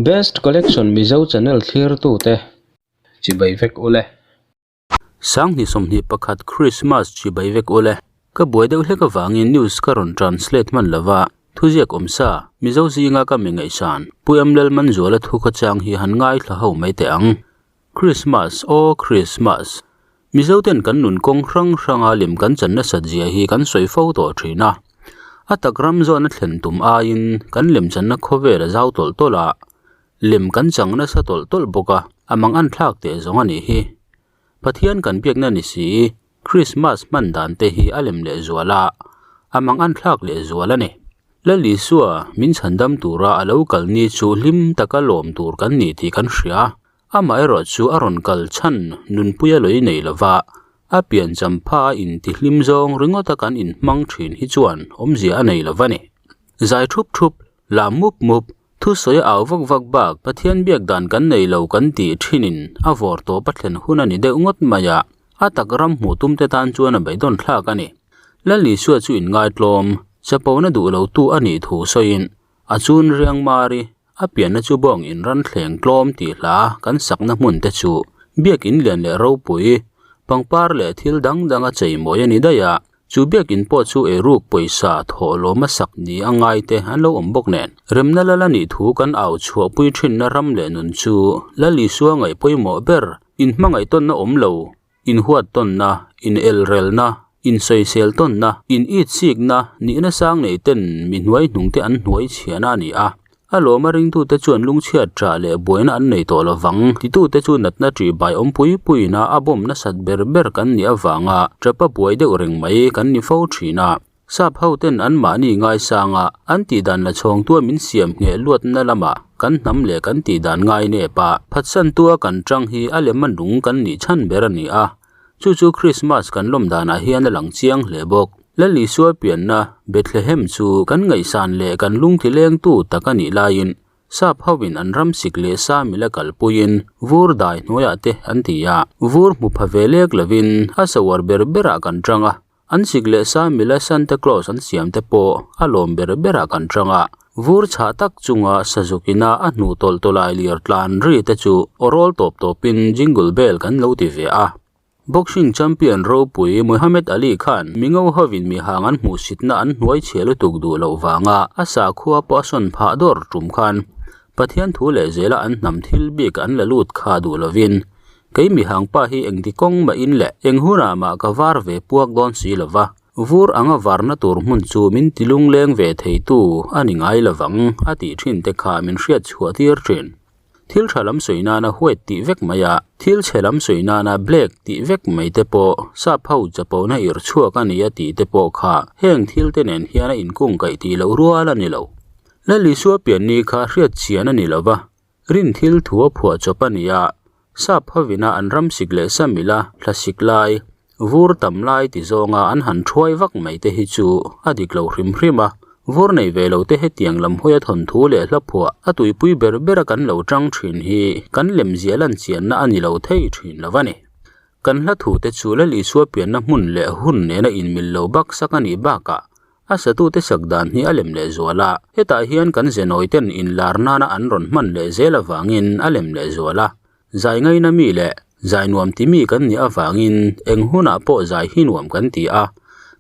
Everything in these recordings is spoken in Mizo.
Best Collection Mizo channel thlirtute chibai vek ule. 2021 Christmas chibai vek ule. Ka buai deuh hlek avangin news ka rawn translate hman lova, thuziak awm sa, Mizo zinga ka mi ngaihsan, Pu M Lalmanzuala thu khawchang hi han ngaithla ho mai teh ang. Christmas, aw Christmas. Mizo ten kan nun kawng hrang hranga lem kan chan nasat zia hi kan sawi fo tawh thin a. A tak ram zawn a thlen tum aiin kan lem channa khawvel a zau tawlh tawlh a, lem kan chang nasa tawlh tawlh bawk a, a mang an thlak teh zawng a nih hi. Pathian kan biakna ni si, Christmas hman dan te hi a lem leh zual a, a mang an thlak leh zual a ni. Lal Isua min chhandam tura a lo kal ni chu hlim taka lawm tur kan ni tih kan hria. Amaherawh chu a rawn kal chhan nunpuia lawih nei lova, a pian champha a intihlim zawng ringawta kan inhmang thin hi chuan awmzia a nei lova ni. Zai thup thup, lam mup mup, thusawi a au vak vak bak Pathian biak dan kan nei lo kan tih thinin a vawr tawp a thlen hun a ni deuh ngawt mai a, a tak ram hmuh tum te tan chuan a beidawn thlak a ni. Lal Isua chu inngaitlawm, chapona duh lotu a nih thu sawiin A chun riang mari, a pianna chu bawng in ran thleng tlawm tih hla kan sakna hmun te chu biakin lian leh ropui, pangpar leh thil dang dang a chei mawi a ni daih a, chu biakin pawh chu eiruk pawisa thawh lawm a sak ni a ngai te an lo awm bawk nen. Remna lal a nih thu kan au chhuahpui thinna ram leh nun chu Lal Isua ngaih pawimawh ber, inhmangaih tawnna awm lo, Inhuat tawnna, inelrelna, insawisel tawnna, initsikna nihna sang nei ten mi hnuai hnungte an hnuai chhiahna a ni a. A lawma ringtute chuan lungchhiat ṭah leh buaina an nei tawh lovang. Titute chu natna ṭih bai awm pui puiina a bawm nasat ber ber kan nih avanga ṭapa buai deuh reng mai kan ni fo ṭhin a. Sap ho ten an mahni ngaisang a, an tihdan la chhawngtua min siam ngheh luatna lamah kan hnam leh kan tihdan ngai nep a, phatsantua kan tang hi a lem a nung kan nih chhan ber a ni a. Chu chu Krismas kan lawm danah hian a lang chiang hle bawk. Lal Isua pianna Bethlehem chu kan ngaihsan leh kan lungti lengtu tak a nih laiin Sap hovin an ram sik leh sa mila kalpuiin vur dai hnuaiah te an ti a, vur hmu pha ve lek lovin a sawar ber berah kan tang a. An sik leh sa mila Santa Claus an siam te pawh a lawm ber berah kan chang a, vur chhah tak chunga sazuk ina a hnuh tawlh tawlai lir tlan ri te chu aw rawl tawp tawpin Jingle Bell kan lo ti ve a. Boxing champion ropui Muhammad Ali khan mingo hovin mihang an hmuhsitna an hnuai chhia lutuk duh loh vanga a sakhua pawh a sawn phah dawr tum khan Pathian thu leh zela an hnam thil bik an la lut kha duh lovin Kei mihang pa hi engti kawng mah in leh eng hunah mah ka var ve puak dawn si lo va, vur anga varna tur hmun chu min ti lungleng ve theitu a ni ngai lovang a tih thin te kha min hriat chhuah tir thin. Thil tha lam sawi nana white tih vek mai a, thil chhe lam sawi nana black tih vek mai te pawh sap ho chapona ir chhuak a ni a tih te pawh kha heng thil te nen hian a inkungkaih tih loh rual a ni lo. Lal Isua pianni kha hriat chian a ni lo va, Rin thil thu a phuah chawp a ni a, sap hovina an ram sik leh sa mila thlasik lai, vur tam lai ti zawnga an han thuai vak mai te hi chu a dik lo hrim hrim a, vur nei ve lo te hetiang lam hawia thawnthu leh hla phuah a tuipui ber bera kan lo tang thin hi kan lemziah lan chianna a ni lo thei thin lo a ni. Kan hla thu te chu Lal Isua pianna hmun leh hun nena inmil lo bak sak a nih bakah A satute sak dan hi a lem leh zual a, hetah hian kan zenawi ten inlar nana an rawn hman leh zel avangin a lem leh zual a. Zai ngaina mi leh zai nuam ti mi kan nih avangin eng hunah pawh zai hi nuam kan ti a,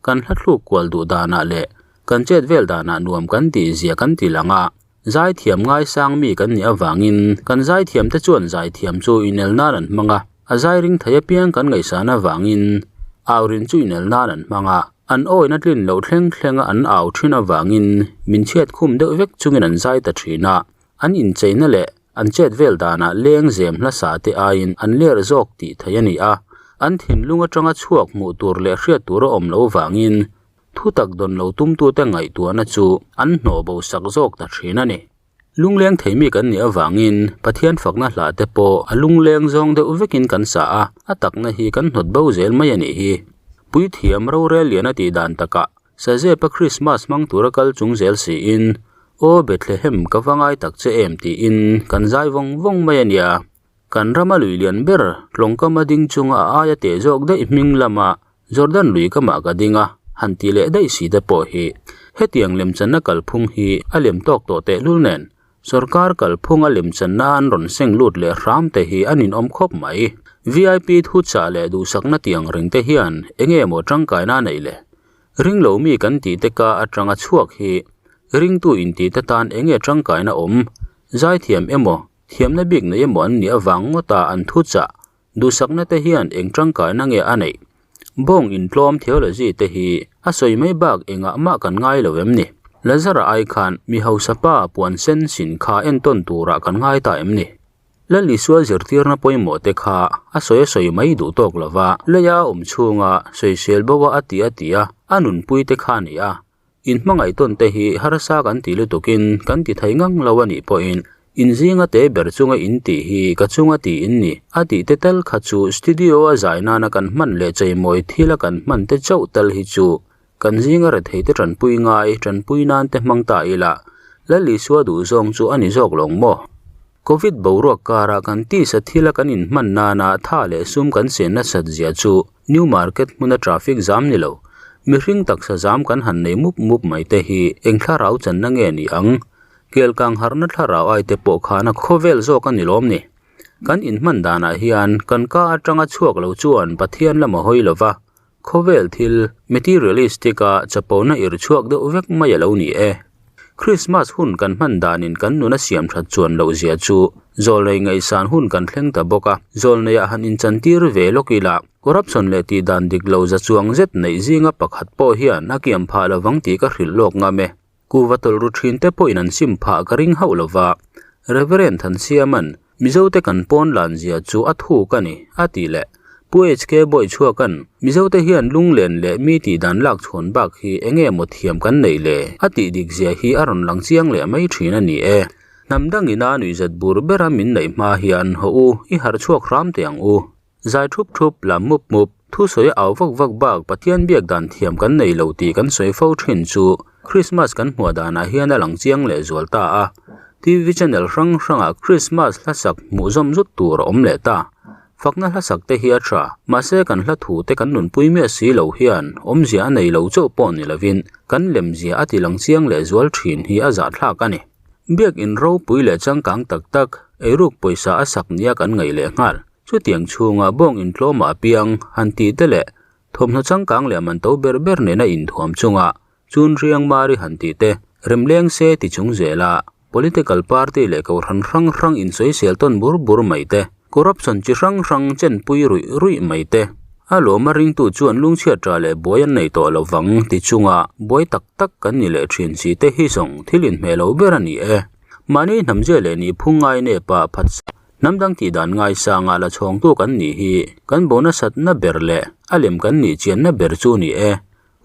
kan hla thluk kual duh danah leh kan chet vel danah nuam kan tih zia kan ti lang a. Zaithiam ngaisang mi kan nih avangin kan zaithiam te chuan zaithiam chu inel nan an hmang a, a zai ring thei apiang kan ngaihsan avangin aurin chu inel nan an hmang a, an awina tlin loh thleng thlenga an au thin avangin min chhiat khum deuh vek chungin an zai ta thin a, an incheina leh an chet vel danah leng zem hlasa te aiin an ler zawk tih theih a ni a, an thinlung atanga chhuak hmuh tur leh hriat tur a awm loh vangin Thu tak dawn lo tumtute ngaihtuahna chu an hnawh bo sak zawk ta thin a ni. Lungleng thei mi kan nih avangin Pathian fakna hlah te pawh a lungleng zawng deuh vekin kan sa a, a takna hi kan hnawt bo zel mai a nih hi. Puithiam rorel lian a tih dan takah Sazepa Krismas hmang tura kal chung zel siin, Aw Bethlehem ka va ngai tak che em tiin kan zai vawng vawng mai a nia. Kan rama lui lian ber tlawngkama ding chunga a aia teh zawk daih hming lama Jordan lui kamah ka ding a, han ti leh daih si te pawh hi. Hetiang lemchanna kalphung hi a lem tawk tawh tehlul nen. Sorkar kalphunga lemchanna an rawn seng lut leh hram te hi a ninawm khawp mai. Vip thuchah leh duhsakna tiang reng te hian enge maw tangkaina a neih le? Ringlo mi kan tih te ka atanga chhuak hi ringtu intih te tan enge tangkaina awm? Zaithiam emaw, thiamna bik nei emaw an nih avang ngawta an thuchah Duhsakna te hian eng tangkaina nge a neih? Bawng intlawm theology te hi a sawi mai bak engah mah kan ngai lo em ni? Lazara ai khan mi hausa pa puan sen sin kha entawn turah kan ngai ta em ni? Lal Isua zirtirna pawimawh te kha a sawi a sawi mai duh tawk lova, leia a awm chhunga sawisel bo a a ti a ti a, a nunpui te kha a ni a. In hmangaihtawn te hi harsa kan ti lutukin kan ti thei ngang lo a nih pawhin in zinga te ber chunga in tih hi ka chunga tih in ni a tih te tel kha chu studio a zai nana kan hman leh cheimawi thila kan hman te chauh tel hi chu kan zinga rethei te tanpui ngai tanpui nan te hmang ta ila Lal Isua duh zawng chu a ni zawk lawng maw? Covid boruak kara kan tisa thila kan inhman nana tha leh sum kan sen nasat zia chu New Market hmuna traffic zam ni lo, mihring taksa zam kan han nei mup mup mai te hi eng thlarau channa nge ni ang? Kelkang harhna thlarau ai te pawh khan a khawvel zawk a ni lawm ni? Kan inhman danah hian kan ka atanga chhuak lo chuan Pathian lam a hawi lo va, khawvel thil materialistic-a chapona ir chhuak deuh vek mai a lo ni e. Krismas hun kan hman danin kan nun a siam that chuan loh zia chu zawlnei ngaihsan hun kan thleng ta bawk a, zawlneiah han inchantir ve lawk ila, corruption leh tih dan dik lo za chuang zet neih zinga pakhat pawh hian a kiam phah lovang tih ka hrilh lawk ngam e. Kuhva tawlh ru thin te pawhin an sim phah ka ring hauh lova, Reverend Thansiaman, Mizote kan pawn lan zia chu a thuk a ni, a ti leh. Pu HK Bawichhuaka'n, Mizote hian lunglen leh mi tih dan lak chhawn bak hi enge maw thiam kan neih le? a tih dik zia hi a rawn lang chiang leh mai thin a ni e. Hnam dangin a nuihzat bur bera min neih hma hian haw u, i harh chhuak hram teh ang u. Zai thup thup, lam mup mup, thusawi a au vak vak bak Pathian biak dan thiam kan nei lo tih kan sawi fo thin chu Christmas kan hmuah danah hian a lang chiang leh zual ta a. TV channel hrang hrangah Christmas hla sak hmuh zawm zut tur a awm leh ta. Fakna hla sak te hi a tha, mahse kan hla thu te kan nunpui miah si lo hian awmzia a nei lo chauh pawh ni lovin kan lemzia a ti lang chiang leh zual thin hi a zahthlak a ni. Biak in ropui leh changkang tak tak, eiruk pawisa a sak nia kan ngaih leh nghal. Chutiang chhunga bawng intlawmah apiang han tih te leh thawmhnaw changkang leh man to ber ber nena inthuam chunga chun riang mari han tih te remleng se ti chung zela political party leh kohhran hrang hrang insawisel tawn bur bur mai te, corruption chi hrang hrang chenpui ruih ruih mai te, a lawma ringtu chuan lungchhiat tah leh buai an nei tawh lo vang ti chunga buai tak tak kan ni leh thin si te hi zawng thil inhmeh lo ber a ni e. Mahni hnamzia leh nihphung ngai nepa phat. Hnam dang tih dan ngaisanga la chhawngtu kan nih hi kan bo nasatna ber leh a lem kan nih chianna ber chu ni e.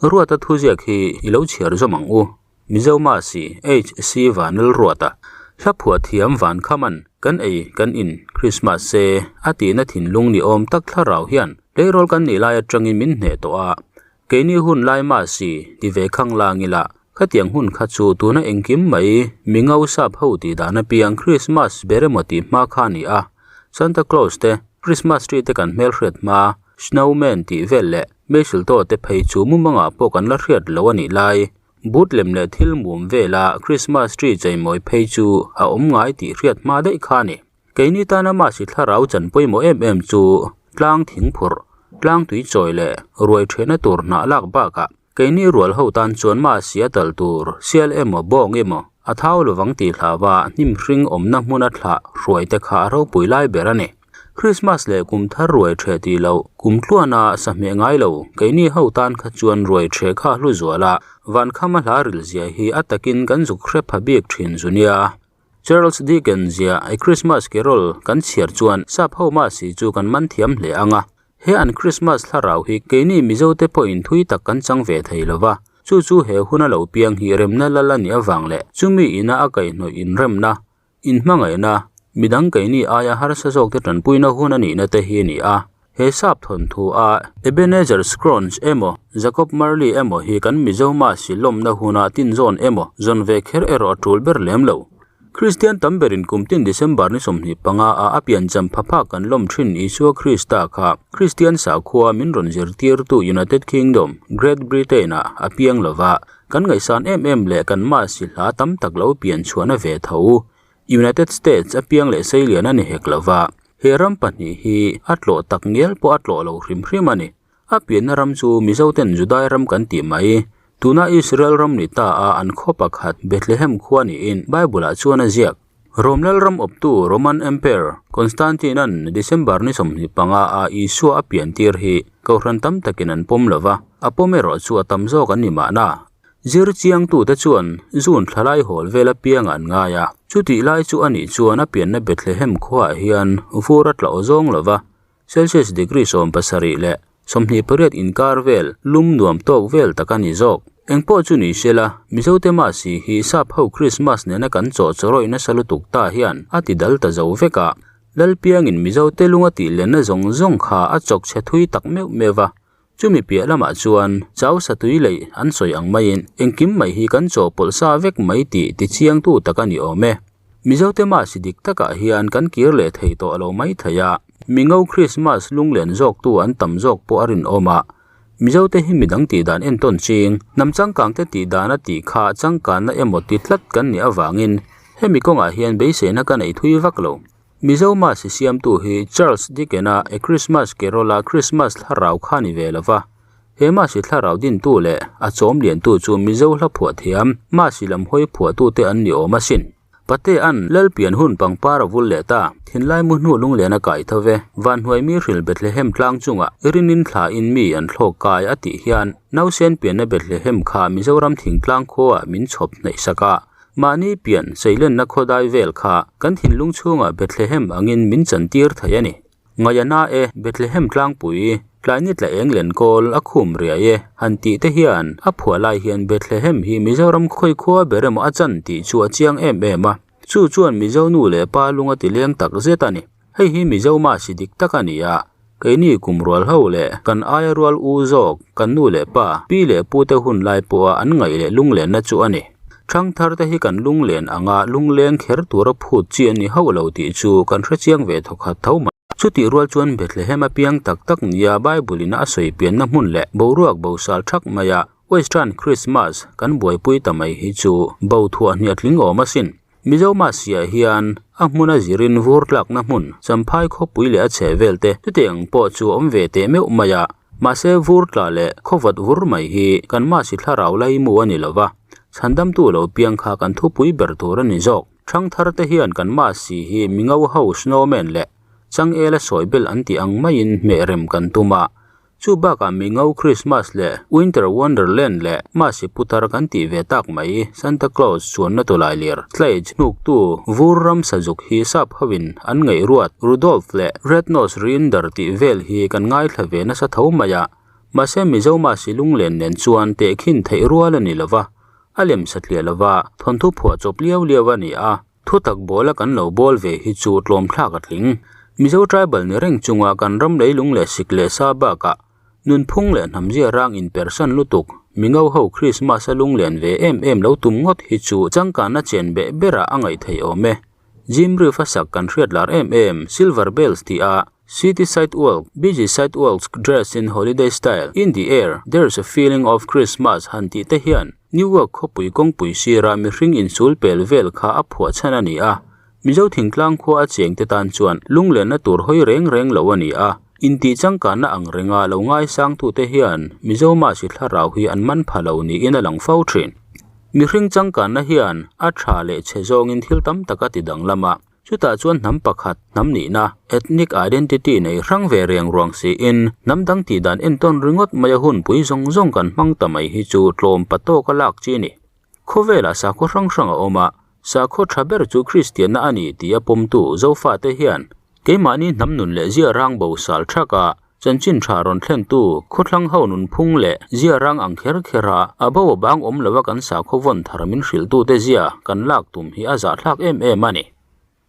Ruata thuziak hi i lo chhiar zawm ang u. Mizo Masi HC Vanil Ruata hla phuah thiam van khaman kan ei kan in Christmas se a tihna thinlung ni awm tak thlarau hian tleirawl kan nih lai atangin min hneh tawh a. Keini hun lai Masi ti ve khang lang ila Khatiang hun kha chu tuna engkim mai mi ngau sap ho tih dan apiang Christmas ber emaw tih hma kha a ni a, Santa Claus te, Christmas tree te kan hmelhriat hma, Snowman tih vel leh Mistletoe te phei chu mumangah pawh kan la hriat lo a nih lai. But lem leh thil mum vela Christmas tree cheimawi phei chu a awm ngai tih hriat hma daih kha a ni. Keini tana Masi thlarau chan pawimawh em em chu tlang thingphurh, tlang tuichawi leh ruai thehna tur hnah lak bakah Keini rual ho tan chuan mahse a tal tur, sial emaw bawng emaw, a thau lovang tih hlauha hnim hring awmna hmuna thlah hruai te kha a ropui lai ber a ni. Krismas leh kum thar ruai ṭheh tih loh, kum tluana sahmeh ngai lo, keini ho tan kha chuan ruai ṭheh kha a hlu zual a, vankhama hla ril zia hi a takin kan zuk hre pha bik ṭhin zu nia. Charles Dickens zia A Christmas Carol kan chhiar chuan sap ho mahse chu kan man thiam hle ang a, He an Christmas thlarau hi keini Mizote pawhin thui tak kan chang ve thei lo va, chu chu he huna lo piang hi remna lal a nih avang leh chumi ina a kaihhnawih inremna, inhmangaihna, midang keini aia harsa zawkte tanpuina hun a nihna te hi a ni a. He sap thawnthu a Ebenezer Scrooge emaw Jacob Marley emaw hi kan Mizo Masi lawmna huna tinzawn emaw zawn ve kher erawh a tul ber lem lo. Kristian tam berin kum tin December ni 25 ah a piancham pha phak kan lawm thin Isua Krista kha Kristian sakhua min rawn zirtirtu United Kingdom, Great Britain ah a piang lova, kan ngaihsan em em leh kan mahsi hla tam tak lo pian chhuahna ve tho. United States a piang leh seilian a ni hek lova, he ram pahnih hi a tlawh tak ngial pawh a tlawh lo hrim hrim a ni. A pianna ram chu Mizoten Judai ram kan tih mai, tuna Israel ram ni ta a an khaw pakhat Bethlehem khua niin Bible-ah chuan a ziak. Rom lalram awptu Roman Emperor Constantine-a'n December ni 25 a Isua a piantir hi kohhran tam takin an pawm lova, a pawm erawh chu a tam zawk an ni mahna. Zir chiangtute chuan June thla lai hawl vel apiangah an ngai a, chutih lai chu a nih chuan a pianna Bethlehem khuaah hian vur a tla aw zawng lova, Celsius degree 70 leh 28 inkar vel lum nuam tawk vel tak a ni zawk. Engpawh chu ni sela, Mizote Masi hi sap ho Krismas nena kan chaw chawrawih nasa lutuk ta hian a ti dal ta zo vek a. Lalpiangin Mizote lung a tih lenna zawng zawng kha a chawk chhe thui tak meuh meuh va. Chumi piah lamah chuan chau satui leih an sawi ang maiin engkim mai hi kan chawhpawlh sa vek mai tih tichiangtu tak a ni awm e. Mizote Masi dik takah hian kan kir leh thei tawh lo mai thei a, Mingo Krismas lunglen zawktu an tam zawk pawh a rinawm a. Mizote hi midang tih dan entawn ching, hnam changkangte tih dan a tih kha changkanna emaw ti tlat kan nih avangin hemi kawngah hian beiseina ka nei thui vak lo. Mizo Masi siamtu hi Charles Dickens-a A Christmas Carol-a Christmas thlarau kha ni ve lo va. He Masi thlarau dintu leh a chawm liantu chu Mizo hla phuah thiam, Masi lam hawi phuahtute an ni awm asin. Patea'n Lalpian hun pangpar a vul leh ta, thinlai mu hnu lunglen a kai tho ve. Vanhnuai mi hril Bethlehem tlang chungah i rinin thlain mi an thlawk kai a tih hian nausen pianna Bethlehem kha Mizoram thingtlang khuaah min chhawp hnaih sak a, Mahni pian seilenna khawdai vel kha kan thinlung chhungah Bethlehem angin min chantir thei a ni. Ngaiana e, Bethlehem tlangpui, tlaini tla eng len kawl a khum riai e, han tih te hian a phuah lai hian Bethlehem hi Mizoram khawi khua ber emaw a chan tih chu a chiang em em a. Chu chuan Mizo nu leh pa lung a ti leng tak zet a ni. Hei hi Mizo Masi dik tak a ni a, keini kum rual ho leh kan aia rual u zawk kan nu leh pa, pi leh pu te hun lai pawha an ngaih leh lunglenna chu a ni. Thangthar te hi kan lunglen anga lungleng kher tura phut chi a ni hauh lo tih chu kan hrechiang ve thawkhat tho mai. Chutih rual chuan Bethlehem a piang tak tak nia Bible in a sawi pianna hmun leh boruak bosal thak maia Western Christmas kan buaipui ta mai hi chu bo thuah hniah tling awm asin. Mizo Masiah hian a hmuna zirin vur tlakna hmun Champhai khawpui leh a chheh vel te chutiang pawh chu a awm ve teh meuh mai a, mahse vur tla leh khawvat vur mai hi kan Masi thlarau laimu a ni lova, chhandamtu lo piang kha kan thupui ber tur a ni zawk. Thangthar te hian kan Masi hi mingo ho snowman leh changela sawi belh an tih ang maiin hmeh rem kan tum a, Chu bakah Mingo Christmas leh Winter Wonderland leh Masi Putar kan tih ve tak mai Santa Claus chuanna tawlai lir, sledge, hnuktu, vur ram sazuk hi sap hovin an ngaihruat Rudolph leh Red Nose Reindeer tih vel hi kan ngaithla ve nasa tho mai a, mahse Mizo Masi lunglen nen chuan tehkhin theih rual a ni lova, a lem satliah lova thawnthu phuah chawp liau liau a ni a. Thutak bawla kan lo bawl ve hi chu tlawm thlak a tling. Mizo tribal ni reng chunga kan ram leilung leh sik leh sa bakah nunphung leh hnamzia rang inpersan lutuk, mingo ho Krismas a lunglen ve em em lo tum ngawt hi chu changkanna chen beh berah a ngaih theih awm e. Jim Reef a sak kan hriat lar em em Silver Bells tih a City Sidewalk, Busy Sidewalks Dress in Holiday Style, In the Air, There's a Feeling of Christmas han tih te hian New York khawpui kawngpui sira mihring insul pel vel kha a phuah chhan a ni a, Mizo thingtlang khua a chengte tan chuan lunglenna tur hawi reng reng lo a ni a, intih changkanna ang renga lo ngaisangtute hian Mizo Masi thlarau hi an man pha lo niin a lang fo thin. Mihring changkanna hian a tha leh chhe zawngin thil tam tak a ti danglam a. Chutah chuan hnam pakhat, hnam nihna, ethnic identity, nei hrang ve reng ruang siin, hnam dang tih dan entawn ringawt maia hunpui zawng zawng kan hmang ta mai hi chu tlawm pa tawka lak chi a ni. Khawvelah sakhaw hrang hrang a awm a, sakhaw tha ber chu Kristianna a ni tia pawmtu Zofate hian keimahni hnam nun leh zia rang bo sal thak a, Chanchin tha rawn thlentu khawthlang ho nunphung leh zia rang ang kher kher a, a bo a bang awm lova kan sakhaw vawn thar min hrilhtute zia kan lak tum hi a zahthlak em em a ni.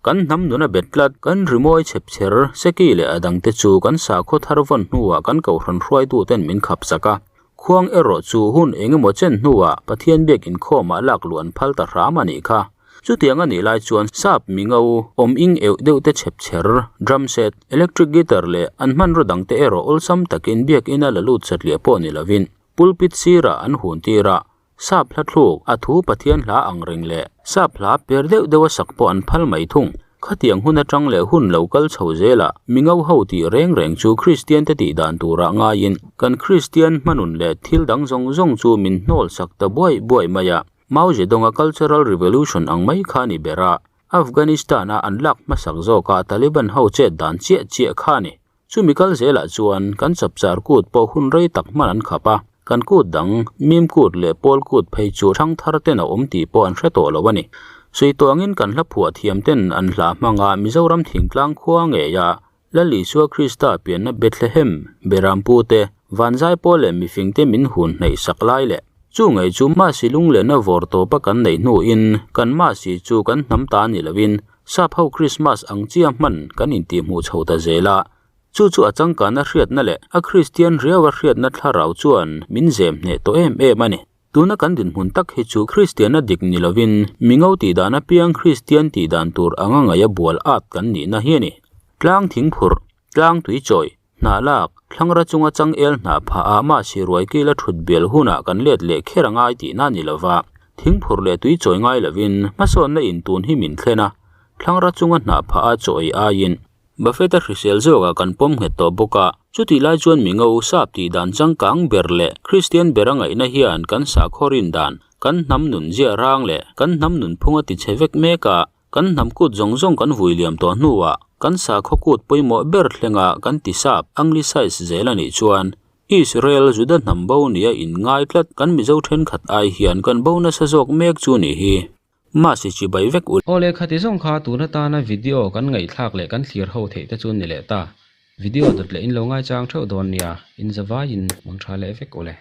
Kan hnam nuna bet tlat, kan rimawi chhepchher, seki leh a dangte chu kan sakhaw thar vawn hnuah kan kohhran hruaituten min khap sak a. Khuang erawh chu hun engemaw chen hnuah Pathian biak inkhawmah lak luh an phal ta hram a nih kha. Chutiang a nih lai chuan sap mingo awm ing euh deuh te chhep chher, drum set, electric guitar leh an hmanraw dang te erawh awlsam takin biakina la lut satliah pawh ni lovin pulpit sirah an hun tir a. Sap hla thluk, a thu Pathian hla ang reng leh sap hla per deuh deuha sak pawh an phal mai thung. Khatiang hun atang leh hun lo kal chho zela mingo ho tih reng reng chu Kristian te tih dan turah ngaiin kan Kristian hmanun leh thil dang zawng zawng chu min hnawl sak ta buai buai mai a. Mao Zedong-a Cultural Revolution ang mai kha ni ber a, Afghanistan-a an lak hmasak zawka Taliban ho chet dan chiah chiah kha a ni. Chumi kal zelah chuan kan chapchar kut pawh hun rei tak hman an khap a, kan kut dang, mim kut leh pawl kut phei chu hrang thar ten a awm tih pawh an hre tawh lo a ni. Sui tawngin kan hla phuah thiam ten an hla hmanga Mizoram thingtlang khua ngeia Lal Isua Krista pianna Bethlehem, Berampu te, Vanzai pawl leh mifing te min hun hnaih sak lai leh chu ngei chu Masi lunglehna vawr tawpa kan neih hnuin kan Masi chu kan hnam ta ni loin Sap ho Krismas ang chia hman kan intihhmuh chho ta zel a, chu chu a changkana hriatna leh a Kristian riaua hriatna thlarau chuan min zem hneh tawh em em a ni. Tuna kan dinhmun tak hi chu Kristianna dik ni lovin mingo tihdan apiang Kristian tihdan tur anga ngaia bual at kan nihna hi a ni. Tlang thingphurh, tlang tuichawi, hnah lak, thlangra chunga changel hnah phah ah mahse ruai kila thut bel hunah kan let leh kher a ngai tihna ni lova, thingphurh leh tui chawi ngai lovin hmasawnna in tun hi min thlen a, thlangra chunga hnah phah a chaw ei aiin Buffet-a hrisel zawkah kan pawm nghet tawh bawk a, chutih lai chuan mi ngo sap tih dan changkang ber leh Kristian ber a ngaihna hian kan sakhaw rin dan, kan hnam nun ziah rang leh kan hnam nunphung a tichhe vek mek a. Kan hnam kut zawng zawng kan vui liam tawh hnuah kan sakhaw kut pawimawh ber thlenga kan ti sap anglicize zel a nih chuan Israel Juda hnam bo nia inngai tlat kan Mizo thenkhat ai hian kan bo nasa zawk mek chu nih hi. Mahse chibai vek u. Awle khati zawng kha tun atana video kan ngaihthlak leh kan thlir ho theih te chu ni leh ta. Video dawt leh in lo ngaichang theuh dawn nia, in zavaiin mang tha leh vek ule.